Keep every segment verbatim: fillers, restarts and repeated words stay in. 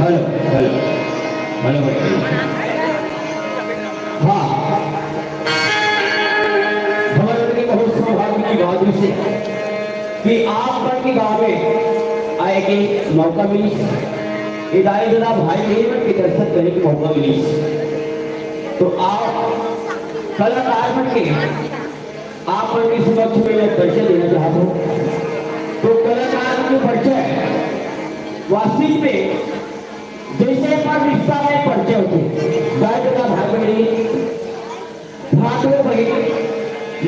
Hello, hello, hello भाई। हाँ, हमर मन के बहुत सौभाग्य के बात हे कि आप मन के गाँव में आए के मौका मिलिस, ए दाई ददा भाई बहिनी मन के दर्शन करे के मौका मिलिस। तो आप कलाकार मन के, आप मन के समक्ष में मैं परिचय देना चाहत हूँ। तो कलाकार के परिचय वास्तविक में जैसे अपन रिश्ता में परिचय होथे, दाई ददा भाई बहिनी, भाटो बहिन,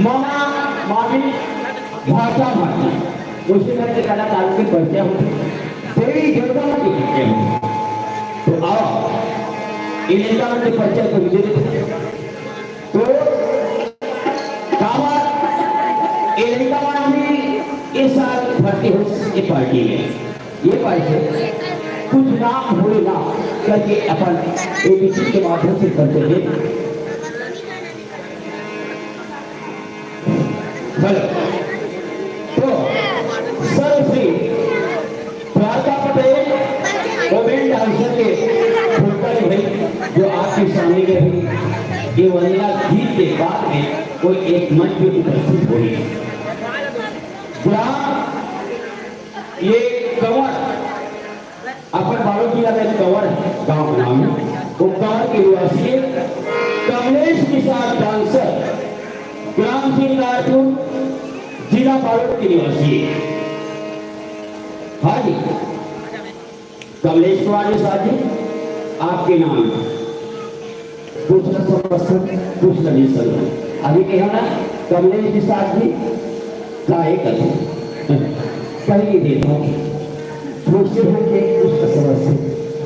मामा मामी, भाचा भाची, वैसे करके कलाकार के परिचय होथे, देवी देवता मन के परिचय होथे। तो आओ, ए लइका मन के परिचय तो मुझे तो काबर ए लइका मन भी इस साल भर्ती होइस ए पार्टी में। ये पार्टी कुछ नाम भोले ना करके अपन एबीसी के माध्यम से करते हैं। हेलो, तो सर्वश्री द्वारका पटेल, वोमेन डांसर के फुलकारी भाई, जो आपके सामने में भी ये वंदना गीत के बाद में कोई एक मंच पे उपस्थित होही। ग्राम, ये कंवर, अपन बालोद जिला में कंवर गांव का नाम है, वो कंवर के निवासी है। कमलेश निषाद डांसर, ग्राम शिकारपुर, जिला बालोद के निवासी है। हाँ जी, कमलेश कुमार निषाद जी, आपके नाम। दूसरा समस्या, दूसरा नहीं सर। अभी कहा ना, कमलेश निषाद जी का एक कथन कहीं नहीं देता हूँ। दूसरे होके दूसरा समस्या।